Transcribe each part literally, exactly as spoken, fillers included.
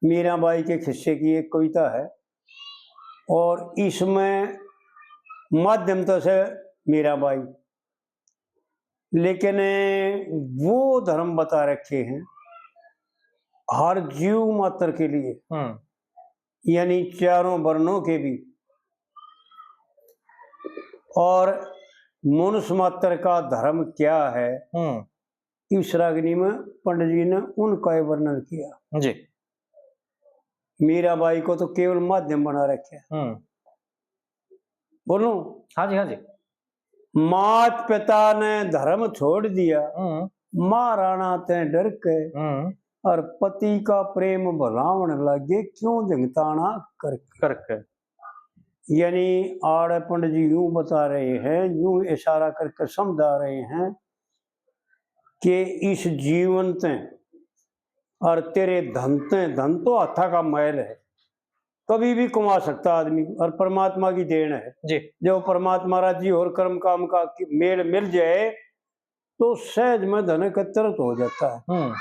मीराबाई के खिस्से की एक कविता है और इसमें माध्यम तो से मीराबाई, लेकिन वो धर्म बता रखे हैं हर जीव मात्र के लिए, हम्म। यानी चारों वर्णों के भी। और मनुष्य मात्र का धर्म क्या है, हम्म। इस रागनी में पंडित जी ने उनका ही वर्णन किया। जी। मीराबाई को तो केवल माध्यम बना रखे। हम्म। बोलूं? हाँ जी, हाँ जी। मात पिता ने धर्म छोड़ दिया, हम्म। महाराणा ते डर के, हम्म। और पति का प्रेम भुलावण लागे, क्यों जंगताना करके। करके। यानी आड़े पंडित जी यूं बता रहे हैं, यूं इशारा करके समझा रहे हैं कि इस जीवन ते और तेरे धन ते, धन तो हाथा का मैल है, कभी भी कमा सकता आदमी, और परमात्मा की देन है। जी। जो परमात्मा राजी और कर्म काम का कि-, मेल मिल जाए तो सहज में धन एकत्रित हो जाता है। हम्म।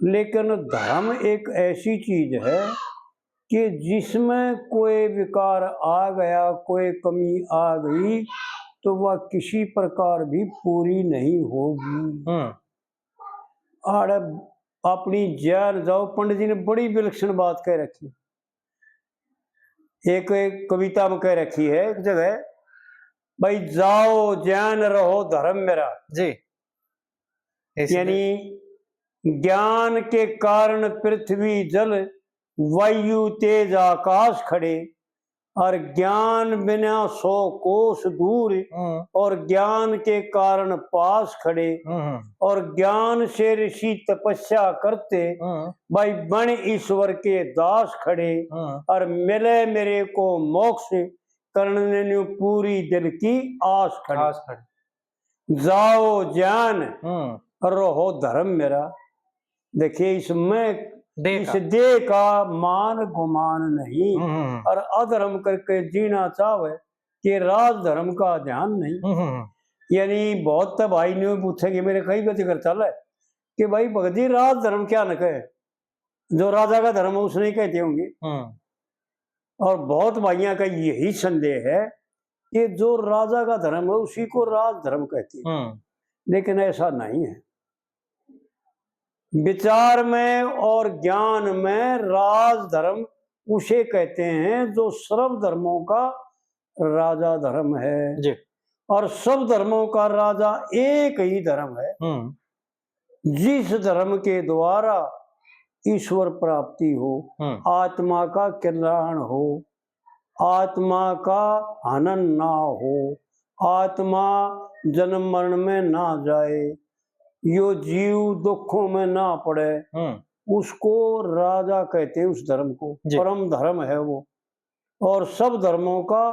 लेकिन धर्म एक ऐसी चीज है कि जिसमें कोई विकार आ गया, कोई कमी आ गई, तो वह किसी प्रकार भी पूरी नहीं होगी। हम्म। आड़े अपनी जान जाओ, पंडित जी ने बड़ी विलक्षण बात कह रखी। एक, एक कविता में कह रखी है एक जगह, भाई, जाओ ज्ञान रहो धर्म मेरा। जी। इसलिए यानी ज्ञान के कारण पृथ्वी जल, वायु तेज आकाश खड़े, और ज्ञान बिना सौ कोस दूर, हम्म। और ज्ञान के कारण पास खड़े, हम्म। और ज्ञान से ऋषि तपस्या करते, हम्म। भाई, बन ईश्वर के दास खड़े, हम्म। और मिले मेरे को मोक्ष, करण ने न्यू पूरी दिल की आस खड़े। आस खड़े। जाओ ज्ञान, हम्म। रहो धर्म मेरा। देखिए, इसमें देह इस का। देह का मान गुमान नहीं, हम्म, हम्म। और अधर्म करके जीना चाहे, कि राजधर्म का ध्यान नहीं। हम्म, हम्म, हम्म। यानी बहुत तो भाई ने पूछे कि मेरे कई गज कर चल है कि भाई भगत जी, राजधर्म क्या न कहे, जो राजा का धर्म है उसने ही कहते होंगे। हम्म। और बहुत भाइयों का यही संदेह है कि जो राजा का धर्म है उसी को राजधर्म कहते हैं, हम्म। लेकिन ऐसा नहीं है। विचार में और ज्ञान में राजधर्म उसे कहते हैं जो सर्व धर्मों का राजा धर्म है। जी। और सब धर्मों का राजा एक ही धर्म है। हम्म। जिस धर्म के द्वारा ईश्वर प्राप्ति हो, हम्म। आत्मा का कल्याण हो, आत्मा का हनन ना हो, आत्मा जन्म मरण में ना जाए, यो जीव दुखों में ना पड़े, हम्म। उसको राजा कहते हैं, उस धर्म को। जी। परम धर्म है वो, और सब धर्मों का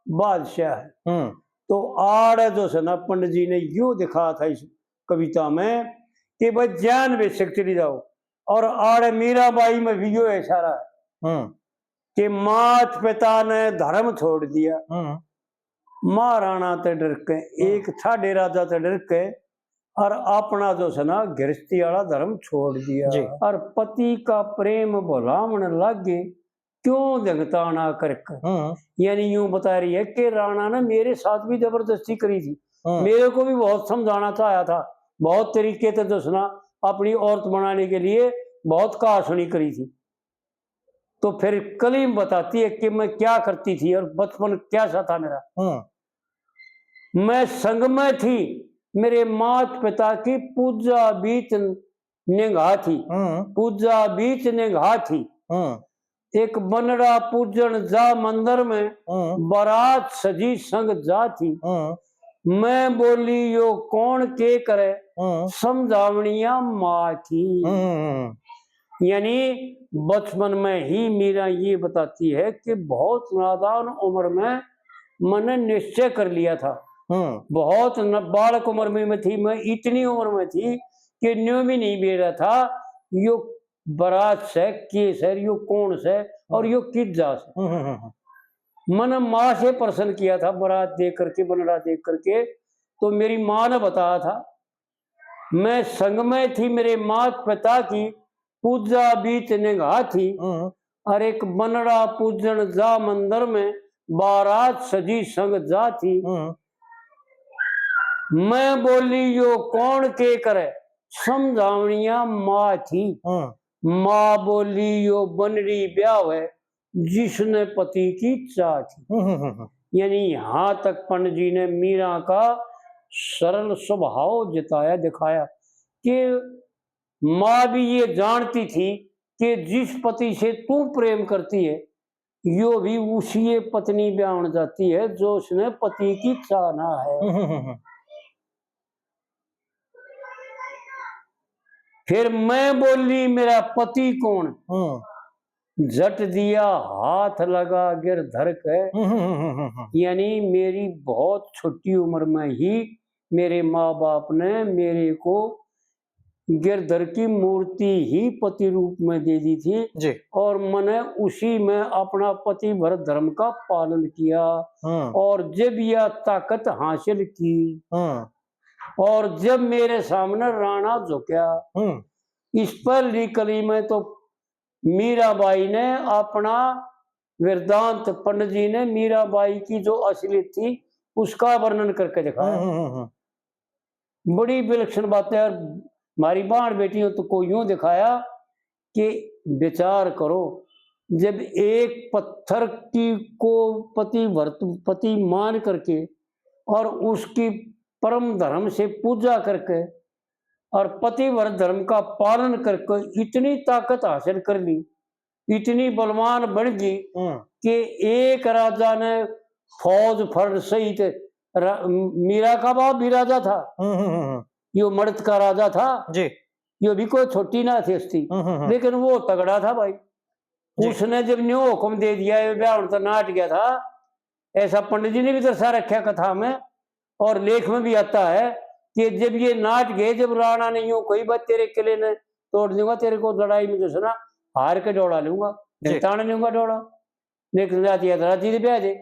बादशाह है। हम्म। तो आड़े जो है ना, पंडित जी ने यो दिखाया था इस कविता में कि भाई, ज्ञान बेशक चली जाओ, और आड़े मीराबाई में भी यो इशारा है हम्म। कि मात पिता ने धर्म छोड़ दिया, हम्म। महाराणा ते डर के, हम्म। एक ठाडे राजा ते डर के, और अपना जो है ना, गृहस्थी वाला धर्म छोड़ दिया। जी। और पति का प्रेम भुलावण लागे, क्यों जंगताना करके। हम्म। यानी यूं बता रही है कि राणा ने मेरे साथ भी जबरदस्ती करी थी, हम्म। मेरे को भी बहुत समझाना चाहा था, बहुत तरीके से जो है ना, अपनी औरत बनाने के लिए बहुत कहा सुनी करी थी। तो फिर कली बताती है कि मैं क्या करती थी और बचपन कैसा था मेरा। हम्म। मैं संग में थी, मेरे मात पिता की पूजा बीच निगाह थी, हम्म। पूजा बीच निगाह थी। हम्म। एक बनड़ा पूजन जा मंदिर में, हम्म। बारात सजी संग जा थी। हम्म। मैं बोली, यो कौन के करे, हम्म। समझावणिया माँ थी। हम्म। यानी बचपन में ही मीरा ये बताती है कि बहुत नादान उम्र में मैंने निश्चय कर लिया था। हम्म। बहुत न-, बालक उम्र में मैं थी, मैं इतनी उम्र में थी कि न्यू भी नहीं बेरा था, यो बारात से, के से, यो कौन से और हम्म। यो किस जा से। हम्म, हम्म, हम्म। मैंने माँ से प्रश्न किया था, बारात देख करके, बनड़ा देख करके, तो मेरी माँ ने बताया था, मैं संग में थी मेरे मात पिता की, पूजा बीत निगाह थी। हम्म। और एक बनड़ा पूजन जा मंदिर में, बारात सजी संग जा थी। हम्म। मैं बोली यो कौन के करे, समझावनिया माँ थी। हम्म। माँ बोली यो बनड़ी ब्याह है, जिसने पति की चाह थी। हम्म, हम्म, हम्म। यानी यहाँ तक पंडित जी ने मीरा का सरल स्वभाव जताया, दिखाया कि माँ भी ये जानती थी कि जिस पति से तू प्रेम करती है, यो भी उसी ये पत्नी ब्याहण जाती है जो उसने पति की चाह ना है। हम्म, हम्म, हम्म। फिर मैं बोली, मेरा पति कौन? हम्म। झट दिया हाथ लगा गिरधर के। हम्म, हम्म, हम्म, हम्म, हम्म। यानी मेरी बहुत छोटी उम्र में ही मेरे माँ बाप ने मेरे को गिरधर की मूर्ति ही पति रूप में दे दी थी। जी। और मैंने उसी में अपना पतिव्रत धर्म का पालन किया। हम्म। और जब यह ताकत हासिल की, हम्म। और जब मेरे सामने राणा झुकया, हम्म। इस पहली कली में तो मीराबाई ने अपना वृत्तांत, पंडित जी ने मीराबाई की जो असलियत थी, उसका वर्णन करके दिखाया। हम्म, हम्म, हम्म, हम्म। बड़ी विलक्षण बात है। और हमारी बहन बेटियों तो को यूं दिखाया कि विचार करो, जब एक पत्थर की को पतिव्रत, पति मान करके और उसकी परम धर्म से पूजा करके और पतिव्रत धर्म का पालन करके इतनी ताकत हासिल कर ली, इतनी बलवान बन गई हम्म। कि एक राजा ने फौज फर्ज सहित रा-, मीरा का बाप भी राजा था, हम्म, हम्म, हम्म, हम्म। यो मड़द का राजा था, जी। यो भी कोई छोटी ना थी हस्ती, हम्म, हम्म, हम्म। लेकिन वो तगड़ा था भाई। जी। उसने जब न्यू हुक्म दे दिया, ये ब्याह तो नाट गया था, ऐसा पंडित जी ने भी दर्शा रखा कथा में, और लेख में भी आता है कि जब ये नाट गए, जब राणा ने यूं कही, "बस तेरे किले ने तोड़ दूंगा, तेरे को लड़ाई में जो है ना हार के डोला लूंगा, जी। ताण लूंगा डोला।" लेकिन राती राती दे ब्याह दे,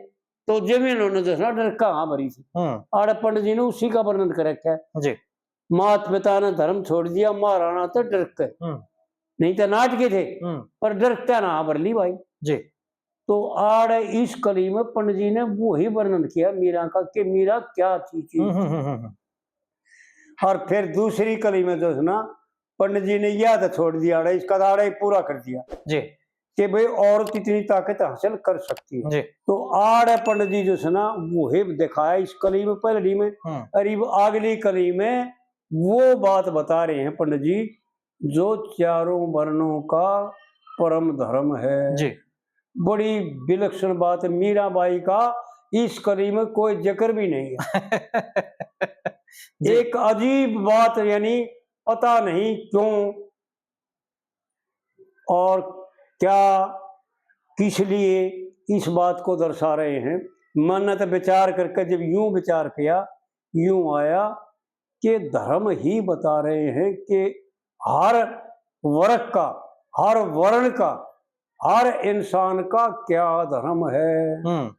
तो जब इन्होंने जो है ना डर का हाँ भरी थी। हम्म। आड़े पंडित जी ने उसी का वर्णन कर रखा है। जी। मात पिता ने धर्म छोड़ दिया, महाराणा तो डर के। हम्म। नहीं तो नाट के थे, हम्म। पर डरता ना हाँ भर ली भाई। जी। तो आड़ इस कली में पंडित जी ने वही वर्णन किया मीरा का, कि मीरा क्या थी चीज। हम्म, हम्म, हम्म, हम्म। और फिर दूसरी कली में जो है ना, पंडित जी ने यह तो छोड़ दिया, आड़ा इसका तो आड़ा ही पूरा कर दिया जी। कि भाई औरत इतनी ताकत हासिल कर सकती है। जी। तो आड़ पंडित जी जो है ना, वही दिखाया इस कली में, पहली में, हम्म। और इब अगली कली में वो बात बता रहे हैं पंडित जी, जो चारों वर्णों का परम धर्म है। जी। बड़ी विलक्षण बात है, मीराबाई का इस कली में कोई जिक्र भी नहीं है। जी। एक अजीब बात, यानी पता नहीं क्यों और क्या, किस लिए इस बात को दर्शा रहे हैं। मैंने तो विचार करके जब यूं विचार किया, यूं आया कि धर्म ही बता रहे हैं कि हर वर्ग का, हर वर्ण का, हर इंसान का क्या धर्म है। हम्म।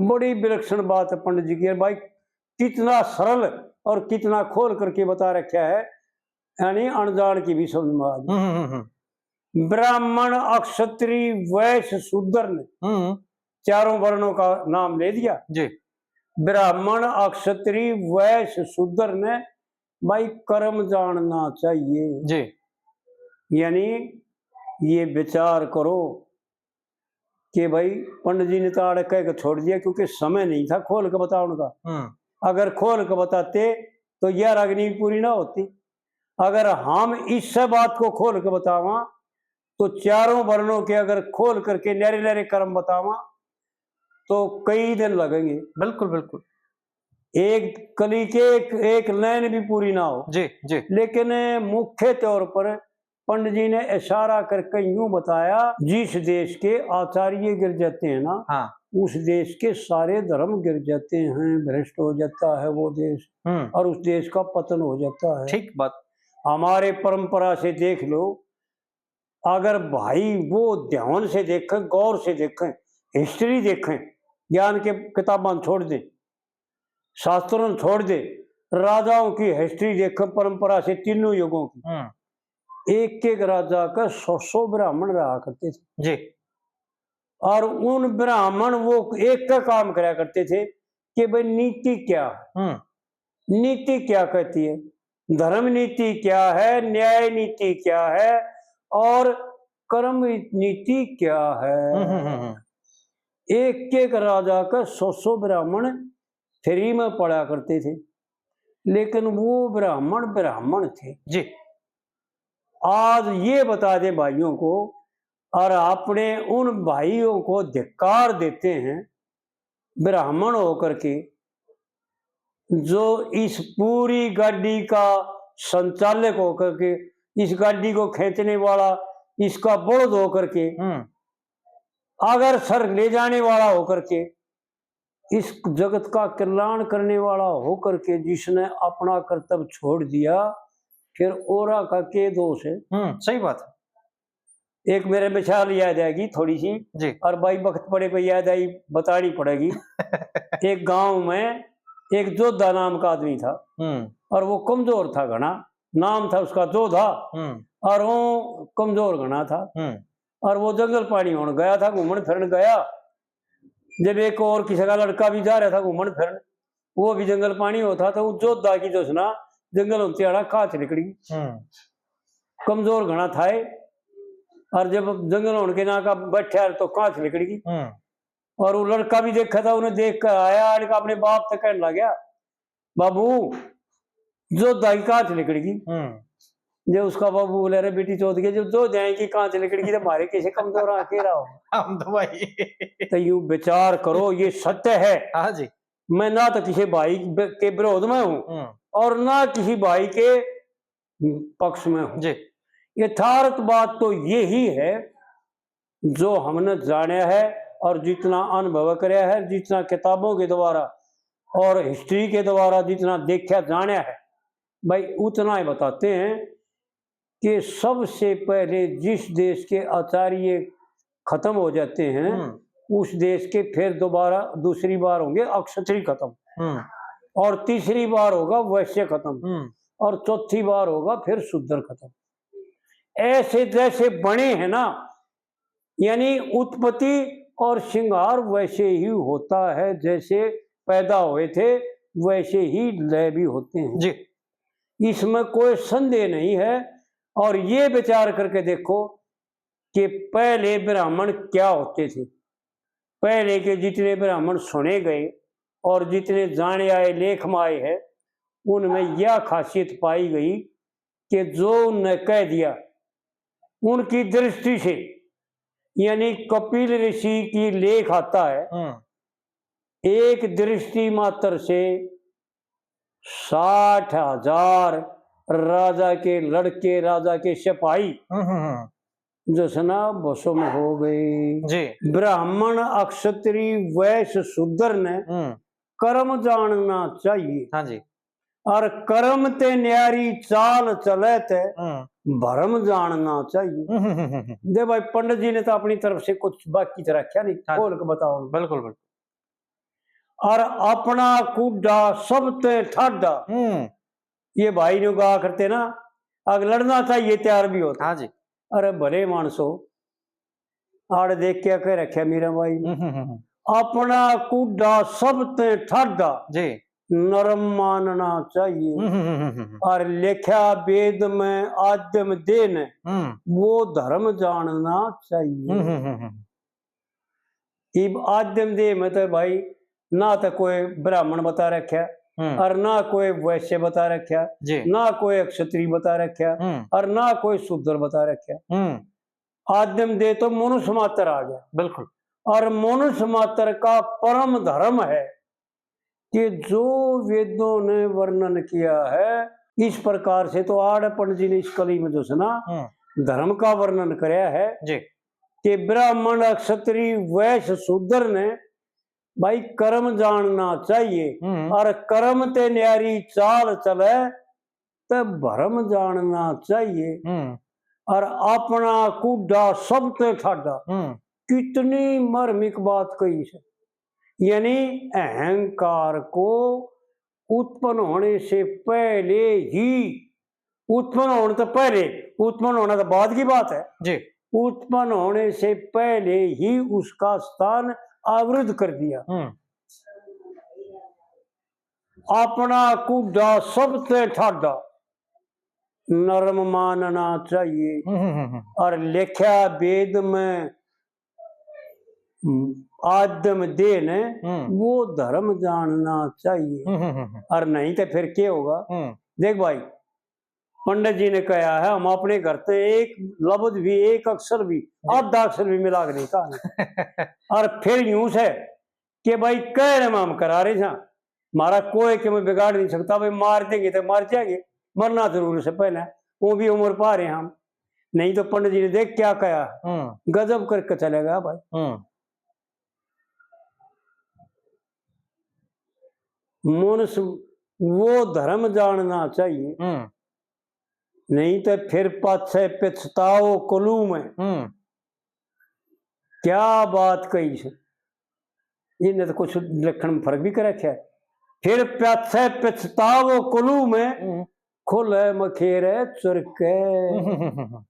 बड़ी विलक्षण बात है पंडित जी की। भाई, कितना सरल और कितना खोल करके बता रखा है, यानी अनजान की भी समझ में आ जाए। हम्म, हम्म, हम्म। ब्राह्मण, अक्षत्री, वैश्य, शूद्र ने हम्म। चारों वर्णों का नाम ले दिया। जी। ब्राह्मण, अक्षत्री, वैश्य, शूद्र ने भाई कर्म जानना चाहिए। जी। यानी ये विचार करो कि भाई पंडित जी ने तो आड़े कह के छोड़ दिया, क्योंकि समय नहीं था खोल के बताने का। हम्म। अगर खोल के बताते तो यह रागनी पूरी ना होती। अगर हम इस बात को खोल के बतावा, तो चारों वर्णों के अगर खोल करके न्यारे न्यारे कर्म बतावा, तो कई दिन लगेंगे। बिल्कुल, बिल्कुल। एक कली के एक, एक लाइन भी पूरी ना हो। जी, जी। लेकिन मुख्य तौर पर पंडित जी ने इशारा करके यूं बताया, जिस देश के आचार्य गिर जाते हैं ना, हाँ। उस देश के सारे धर्म गिर जाते हैं, भ्रष्ट हो जाता है वो देश, हम्म। और उस देश का पतन हो जाता है। ठीक बात। हमारे परंपरा से देख लो, अगर भाई वो ध्यान से देखें, गौर से देखें, हिस्ट्री देखें, ज्ञान के किताबां छोड़ दें, शास्त्रों छोड़ दें, राजाओं की हिस्ट्री देखें, परंपरा से तीनों युगों की, हम्म। एक एक राजा के सौ सौ ब्राह्मण रहा करते थे। जी। और उन ब्राह्मण वो एक का काम करया करते थे कि भाई नीति क्या है, हम्म। नीति क्या कहती है, धर्म नीति क्या है, न्याय नीति क्या है और कर्म नीति क्या है। हम्म, हम्म, हम्म, हम्म। एक एक राजा के सौ सौ ब्राह्मण फ्री में पड़ा करते थे, लेकिन वो ब्राह्मण ब्राह्मण थे। जी। आज ये बता दें भाइयों को, और अपने उन भाइयों को धिक्कार देते हैं, ब्राह्मण होकर के, जो इस पूरी गाड़ी का संचालक होकर के, इस गाड़ी को खींचने वाला, इसका बड़द होकर के, हम्म। अगर सर ले जाने वाला होकर के, इस जगत का कल्याण करने वाला होकर के जिसने अपना कर्तव्य छोड़ दिया, फिर औरा का के दोष है? हम्म, सही बात है। एक मेरे मिसाल याद आएगी थोड़ी सी, जी। और भाई वक्त पड़े पे याद आई, बतानी पड़ेगी। एक गांव में एक जोधा नाम का आदमी था, हम्म। और वो कमजोर था घना, नाम था उसका जोधा, हम्म। और वो कमजोर घना था। हम्म। और वो जंगल पानी होने गया था, घूमन फिरन गया। जब एक और किसी का लड़का भी जा रहा था घूमन फिरन, वो भी जंगल पानी होता, तो वो जोधा की जो है ना, जंगल होते आड़ा कांच निकली। हम्म। कमजोर घना था ये, और जब जंगल होने के ना का बैठा तो कांच निकल गई। हम्म। और वो लड़का भी देखा था, उन्हें देख कर आया, आने का अपने बाप तक कहने लग गया, "बाबू, जोधा की कांच निकल गई।" हम्म। जो उसका बाबू बोले, "अरे बेटी चौथ के, जो जोधा की कांच निकल गई तो हमारे कैसे कमजोर आके रहो?" हम तो भाई तो यूं विचार करो, ये सत्य है। हाँ जी। मैं ना तो किसी भाई ब-, के विरोध में हूँ हम्म। और ना किसी भाई के पक्ष में हूँ। जी। यथार्थ बात तो यही है, जो हमने जाना है और जितना अनुभव करया है, जितना किताबों के द्वारा और हिस्ट्री के द्वारा जितना देखा जाना है, भाई, उतना ही बताते हैं कि सबसे पहले जिस देश के आचार्य खत्म हो जाते हैं, हम्म। उस देश के फिर दोबारा दूसरी बार होंगे अक्षत्री खत्म, हम्म। और तीसरी बार होगा वैश्य खत्म, हम्म। और चौथी बार होगा फिर शूद्र खत्म। ऐसे जैसे बने हैं ना, यानी उत्पत्ति और श्रृंगार वैसे ही होता है, जैसे पैदा हुए थे वैसे ही लय भी होते हैं। जी। इसमें कोई संदेह नहीं है। और ये विचार करके देखो कि पहले ब्राह्मण क्या होते थे, पहले के जितने ब्राह्मण सुने गए और जितने जाने आए, लेख में आए हैं, उनमें यह खासियत पाई गई कि जो उनने कह दिया, उनकी दृष्टि से, यानी कपिल ऋषि की लेख आता है, हम्म। एक दृष्टि मात्र से साठ हजार राजा के लड़के, राजा के सिपाही हम्म, हम्म, हम्म। जो है ना, भस्म हो गए। जी। ब्राह्मण, अक्षत्री, वैश्य, शूद्र ने हम्म। कर्म जानना चाहिए। हाँ जी। और कर्म ते न्यारी चाल चले ते हम्म। भरम जानना चाहिए। हम्म, हम्म, हम्म, हम्म। दे भाई, पंडित जी ने तो अपनी तरफ से कुछ बाकी तो रखा नहीं, हाँ जी। खोल के बताओ। बिल्कुल, बिल्कुल। और अपना कूड़ा सब ते ठाडा। हम्म। ये भाई ने कहा करते ना, अग लड़ना चाहिए, तैयार भी होता। हाँ जी। अरे भले मानसो, आड़ देख क्या कह रखा मेरा भाई। हम्म, हम्म, हम्म। अपना कूड़ा सब ते ठाडा जी। नरम मानना चाहिए। हम्म, हम्म, हम्म, हम्म। और लिखा वेद में आद्यम देह ने, हम्म। वो धर्म जानना चाहिए। हम्म, हम्म, हम्म, हम्म। इब आद्यम देह में तो भाई ना तो कोई ब्राह्मण बता रखा हम्म। और ना कोई वैश्य बता रखा, जी। ना कोई क्षत्रिय बता रखा हम्म। और ना कोई शूद्र बता रखा। हम्म। आद्यम देह तो मनुष्य मात्र आ गया। बिल्कुल। और मनुष्य मात्र का परम धर्म है कि जो वेदों ने वर्णन किया है, इस प्रकार से तो आड़ पंडित जी ने इस कली में जो है ना, हम्म। धर्म का वर्णन करया है जी। कि ब्राह्मण, क्षत्रिय, वैश्य, शूद्र ने भाई कर्म जानना चाहिए हम्म। और कर्म ते न्यारी चाल चले ते भरम जानना चाहिए। हम्म। और अपना कूड़ा सब ते ठाडा। हम्म। कितनी मार्मिक बात कही से, यानी अहंकार को उत्पन्न होने से पहले ही उत्पन्न होने तो पहले, उत्पन्न होना तो बाद की बात है। जी। उत्पन्न होने से पहले ही उसका स्थान आवृत कर दिया। हम्म। अपना कूड़ा सबसे ठाडा नरम मानना चाहिए। हम्म, हम्म, हम्म। और लेख्या वेद में, हम्म, आदम देह ने हम्म। वो धर्म जानना चाहिए। हम्म, हम्म, हम्म। और नहीं तो फिर क्या होगा? हम्म। देख भाई, पंडित जी ने कहा है, हम अपने घर से एक लफ्ज भी, एक अक्षर भी, जी। आधा अक्षर भी मिला के नहीं कहा। और फिर यूं से कि भाई, कहने में हम करा रहे हैं, हमारा कोई के में बिगाड़ नहीं सकता भाई, मार देंगे तो मार जाएंगे, मरना जरूर से पहले, वो भी उम्र पा रहे हैं हम। नहीं तो पंडित जी ने देख क्या कहा, हम्म। गजब करके चले गया भाई। हम्म। मनुष्य वो धर्म जानना चाहिए, हम्म। नहीं तो फिर पाछे पछताओ कलू में। हम्म। क्या बात कही से, इन्हें तो कुछ लक्षण में फर्क भी कर रखा है। फिर पाछे पछताओ कलू में, हम्म। खुले मखेरे चरके। हम्म।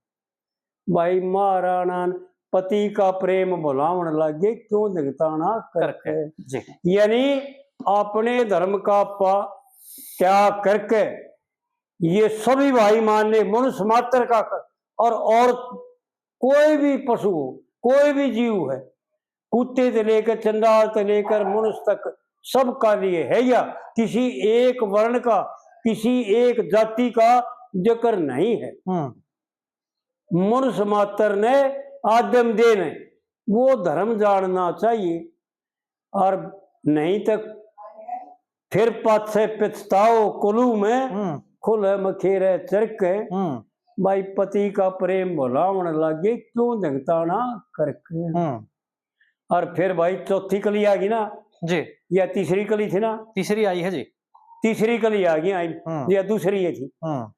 भाई, महाराणा पति का प्रेम भुलावण लागे, क्यों जगताना करके। करके, जी। यानी अपने धर्म का पा-, त्याग करके ये सभी भाई मान ले, मनुष्य मात्र का कर, और, और कोई भी पशु हो, कोई भी जीव है, कुत्ते से लेकर, चंडाल से लेकर मनुष्य तक, सबका लिए है। या किसी एक वर्ण का, किसी एक जाति का जिक्र नहीं है। हम्म। मनुष्य मात्र ने, आदम देह ने वो धर्म जानना चाहिए, और नहीं तो फिर पाछे पछताओ कलू में, हम्म। खुले मखेरे चरके। हम्म। भाई, पति का प्रेम भुलावण लागे, क्यों जगताना करके। हम्म। और फिर भाई, चौथी कली आ गई ना जी। या तीसरी कली थी ना? तीसरी आई है जी। तीसरी कली आ गई, आई, हम्म। या दूसरी ये थी। हम्म।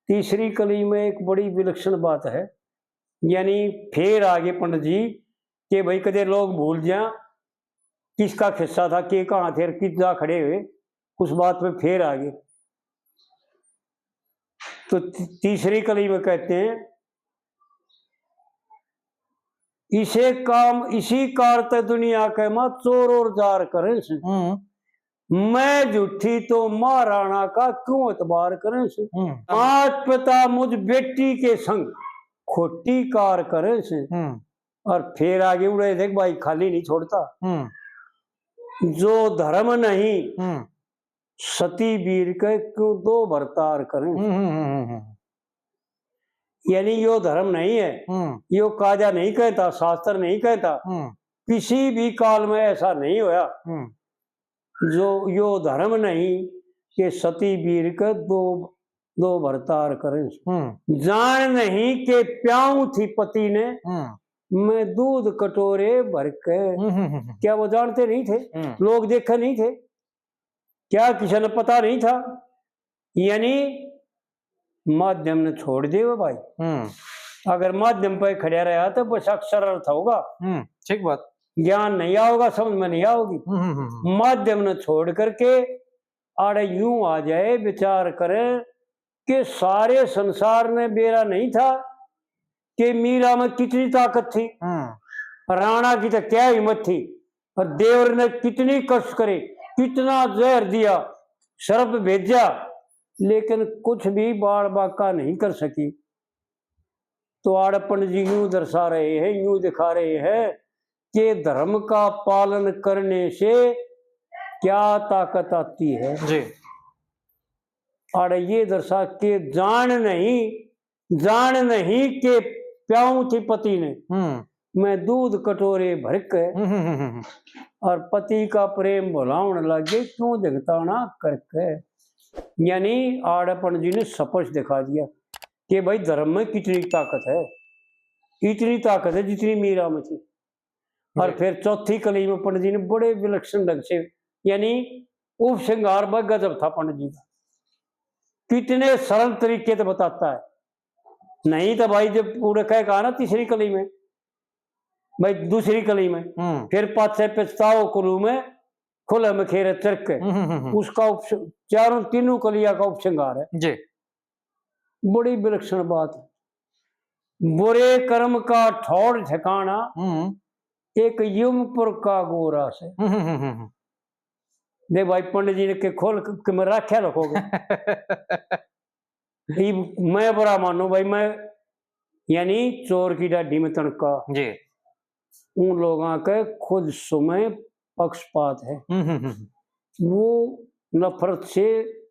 तीसरी कली में एक बड़ी विलक्षण बात है, यानी फेर आगे पंडित जी के भाई, कदे लोग भूल जा किसका खिस्सा था, के कहाँ थे और किस जा खड़े हुए, उस बात पे फेर आगे। तो ती-, तीसरी कली में कहते हैं, इसे काम, इसी कार ते दुनिया के माँ चोर और जार करे से। हम्म। मैं झूठी तो महाराणा का क्यों एतबार करे से। हम्म। मात पिता मुझ बेटी के संग खोटी कार करे से। हम्म। और फिर आगे उड़े देख भाई, खाली नहीं छोड़ता। हम्म। जो धर्म नहीं, हम्म। सती वीर के क्यों दो भरतार करें। हम्म, हम्म, हम्म, हम्म। यानी यो धर्म नहीं है, हम्म। यो कायदा नहीं कहता, शास्त्र नहीं कहता, हम्म। किसी भी काल में ऐसा नहीं होया। हम्म। जो यो धर्म नहीं कि सती वीर के दो, दो भरतार करें। हम्म। जान नहीं के प्याऊ थी पति ने, हम्म। मैं दूध कटोरे भर के। हम्म, हम्म, हम्म। क्या वो जानते नहीं थे? हम्म। लोग देखे नहीं थे? क्या किसी ने पता नहीं था? यानी माध्यम ने छोड़ दे वो भाई। हम्म। अगर माध्यम पे खड़ा रहा तो बस अक्षर अर्थ होगा। हम्म, ठीक बात। ज्ञान नहीं आओगा, समझ में नहीं आओगी। हम्म, हम्म, हम्म। माध्यम ने छोड़ करके आड़े यूं आ जाए, विचार करे कि सारे संसार ने बेरा नहीं था कि मीरा में कितनी ताकत थी, हम्म। राणा की तो क्या हिम्मत थी, और देवर ने कितनी कष्ट करे, कितना जहर दिया, सर्प भेजा, लेकिन कुछ भी बाल बाका नहीं कर सकी। तो आड़े पंडित जी यूं दर्शा रहे हैं, यूं दिखा रहे हैं कि धर्म का पालन करने से क्या ताकत आती है। जी। आड़े ये दर्शा के जान नहीं, जान नहीं के प्याऊ थी पति ने, हम्म। मैं दूध कटोरे भर के। हम्म, हम्म, हम्म, हम्म। और पति का प्रेम भुलावण लागे, क्यों जगताना करके। यानी आड़े पंडित जी ने स्पष्ट दिखा दिया कि भाई, धर्म में कितनी ताकत है, इतनी ताकत है जितनी मीरा में थी। और जी। फिर चौथी कली में पंडित जी ने बड़े विलक्षण ढंग से, यानी उपसंहार व गजब था पंडित जी का, कितने सरल तरीके से बताता है। नहीं तो भाई, जब पूरे कह कहा ना तीसरी कली में, भाई दूसरी कली में, हम्म। फिर पाछे पछताओ कुलू में, खुले मखेरे चरके। हम्म, हम्म, हम्म। उसका उपस-, चारों तीनों कलिया का उपसंहार है। जी। बड़ी विलक्षण बात है। बुरे कर्म का ठौर ठिकाना, हम्म। एक यमपुर का गोरा से। हम्म, हम्म, हम्म, हम्म। देख भाई, पंडित जी ने के खोल के, के मैं राख्या रखोगे। इब मैं बुरा मानूं भाई, मैं, यानी चोर की डाडी में तणका। जी। उन लोगों के खुद समय पक्षपात है। हम्म, हम्म, हम्म। वो नफरत से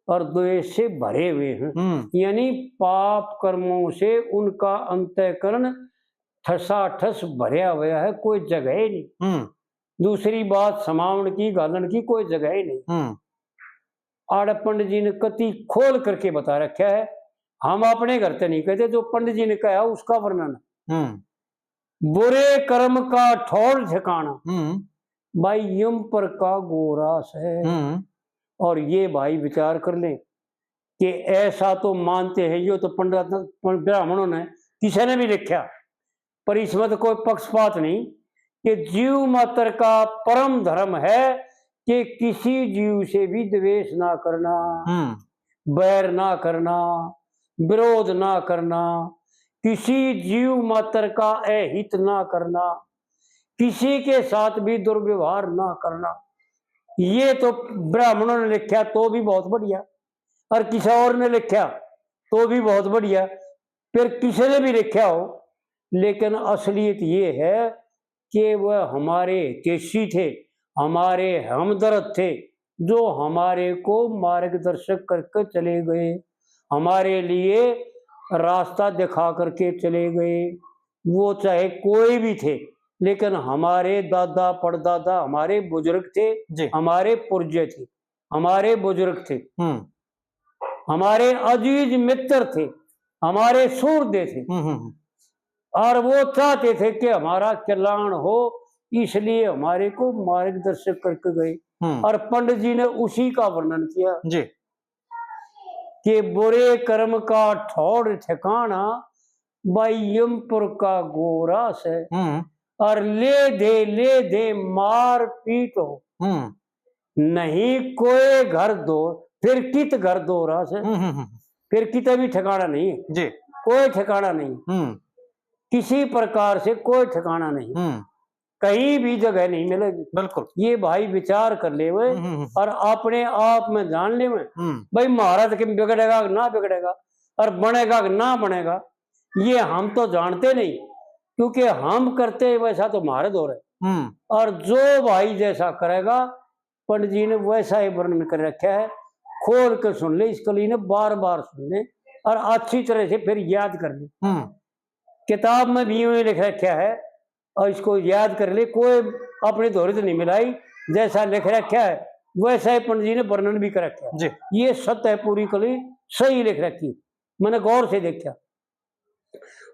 और द्वेष से भरे हुए हैं। हम्म। यानी पाप कर्मों से उनका अंतःकरण ठसाठस भरया हुआ है, कोई जगह ही नहीं। हम्म। दूसरी बात, समावण की, गालण की कोई जगह ही नहीं। हम्म। आड़े पंडित जी ने कति खोल करके बता रखा है। हम अपने घर ते नहीं कहते, जो पंडित जी ने कहा उसका वर्णन। हम्म। बुरे कर्म का ठौर ठिकाना, हम्म। भाई यमपुर का गोरा से। हम्म। और ये भाई विचार कर लें कि ऐसा तो मानते हैं, यो तो पंडित, ब्राह्मणों ने, किसी ने भी लिखा, पर इसमें तो कोई पक्षपात नहीं कि जीव मात्र का परम धर्म है कि किसी जीव से भी द्वेष ना करना, हम्म। बैर ना करना, विरोध ना करना, किसी जीव मात्र का अहित ना करना, किसी के साथ भी दुर्व्यवहार ना करना। ये तो ब्राह्मणों ने लिखा तो भी बहुत बढ़िया, और किसी और ने लिखा तो भी बहुत बढ़िया, फिर किसी ने भी लिखा हो, लेकिन असलियत ये है कि वह हमारे हितैषी थे, हमारे हमदर्द थे, जो हमारे को मार्गदर्शक करके चले गए, हमारे लिए रास्ता दिखा करके चले गए। वो चाहे कोई भी थे, लेकिन हमारे दादा परदादा, हमारे बुजुर्ग थे, जी। हमारे पुरजे थे, हमारे बुजुर्ग थे, हम्म। हमारे अजीज मित्र थे, हमारे सूरदे थे। हम्म, हम्म, हम्म। और वो चाहते थे कि हमारा कल्याण हो, इसलिए हमारे को मार्गदर्शक करके गए। हम्म। और पंडित जी ने उसी का वर्णन किया जी। कि बुरे कर्म का ठौर ठिकाना, भाई यमपुर का गोरा से। हम्म। और ले दे, ले दे मार पीट हो। हम्म। नहीं कोई घर दो, फिर कित घर दोरा से। हम्म, हम्म, हम्म। फिर किते भी ठिकाना नहीं है। जी। कोई ठिकाना नहीं। हम्म। किसी प्रकार से कोई ठिकाना नहीं। हम्म। कहीं भी जगह नहीं मिलेगी। बिल्कुल। ये भाई विचार कर ले वे हम्म, हम्म, हम्म। और अपने आप में जान ले वे। हम्म। भाई महाराज के बिगड़ेगा कि ना बिगड़ेगा और बनेगा कि ना बनेगा, ये हम तो जानते नहीं, क्योंकि हम करते वैसा तो महाराज हो रहे। हम्म। और जो भाई जैसा करेगा, पंडित जी ने वैसा ही वर्णन कर रखा है। खोल के सुन ले, इस कली ने बार बार सुन ले और अच्छी तरह से फिर याद कर ले। हम्म। किताब में भी यूं ही लिख रखा है और इसको याद कर ले, कोई अपनी धोरी तो नहीं मिलाई, जैसा लिख रखा है वैसा ही पंडित जी ने वर्णन भी कर रखा है। जी। ये सत्य है, पूरी कली सही लिख रखी, मैंने गौर से देखा।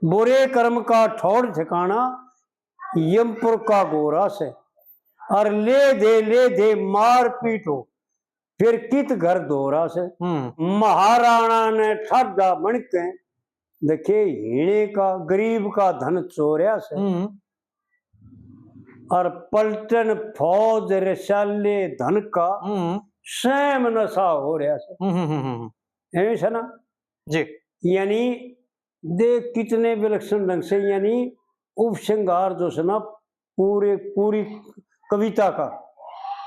बुरे कर्म का ठौर ठिकाना, यमपुर का गोरा से। और ले दे, ले दे मार पीट हो, फिर कित घर दोरा से। हम्म। महाराणा ने ठाडा बन के, देखे हीणे का, गरीब का धन चोरया से। हम्म। और पलटन फौज रसाले धन का, हम्म। सैम नशा हो रहा से। हम्म, हम्म, हम्म, हम्म। ऐसे ना? जी। यानी देख कितने विलक्षण ढंग से, यानी उपसंहार जो से ना पूरे, पूरी कविता का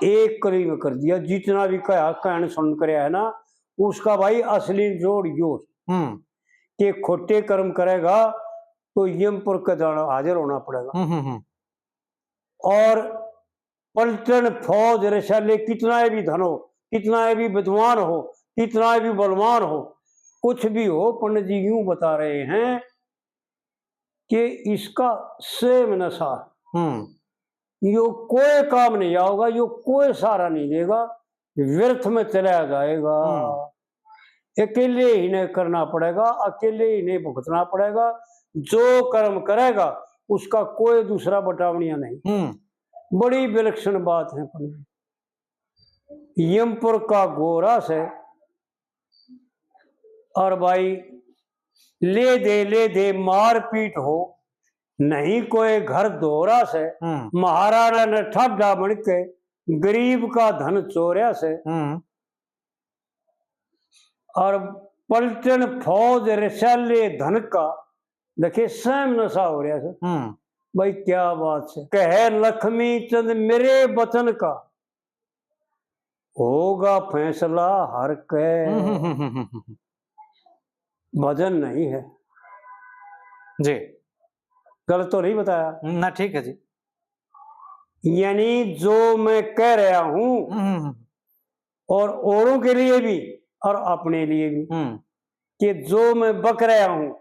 एक कली में कर दिया। जितना भी कहा, कहन सुन कर है ना, उसका भाई असली जोड़ यो। हम्म। कि खोटे कर्म करेगा तो यमपुर के जाना हाजिर होना पड़ेगा। हम्म, हम्म, हम्म। और पलटन फौज रसाले, कितना भी धन हो, कितना भी विद्वान हो, कितना भी बलवान हो, कुछ भी हो, पंडित जी यूं बता रहे हैं कि इसका सेम नशा। हम्म। यो कोई काम नहीं आओगा, यो कोई सहारा नहीं देगा, व्यर्थ में चला जाएगा। हम्म। अकेले ही ने करना पड़ेगा, अकेले ही ने भुगतना पड़ेगा। जो कर्म करेगा उसका कोई दूसरा बटावनिया नहीं। हम्म। बड़ी विलक्षण बात है पंडित। यमपुर का गोरा से और भाई ले दे, ले दे मारपीट हो, नहीं कोई घर दोरा से। हम्म। महाराणा ने ठाडा बन के गरीब का धन चोरया से। हम्म। और पलटन फौज रसाले धन का। देखिए, सहम नशा हो रहा है। हम्म। भाई, क्या बात है। कहे लक्ष्मी चंद मेरे वचन का, होगा फैसला हर के। हम्म, हम्म, हम्म, हम्म, हम्म। भजन नहीं है। जी। गलत तो नहीं बताया? ना, ठीक है जी। यानी जो मैं कह रहा हूं, हम्म, हम्म, हम्म। और औरों के लिए भी और अपने लिए भी, हम्म। कि जो मैं बक रहा हूं,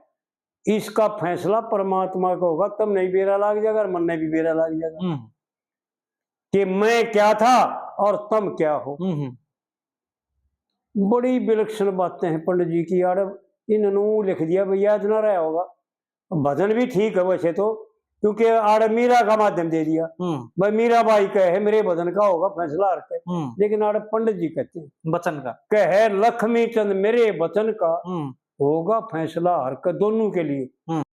इसका फैसला परमात्मा का होगा। तमने भी बेरा लाग जाएगा और मन्ने भी बेरा लाग जाएगा हम्म। कि मैं क्या था और तुम क्या हो। हम्म, हम्म। बड़ी विलक्षण बातें हैं पंडित जी की। आड़े इन्होंने लिख दिया, भैया इतना रहा होगा। भजन भी ठीक है वैसे तो, क्योंकि आड़े मीरा का माध्यम दे दिया। हम्म। भाई, मीरा बाई कहे, मेरे भजन का होगा फैसला हर के। हम्म। लेकिन आड़े पंडित जी कहते हैं, वचन का। कहे लक्ष्मी चंद मेरे वचन का, हम्म। होगा फैसला हर के, दोनों के लिए। हम्म।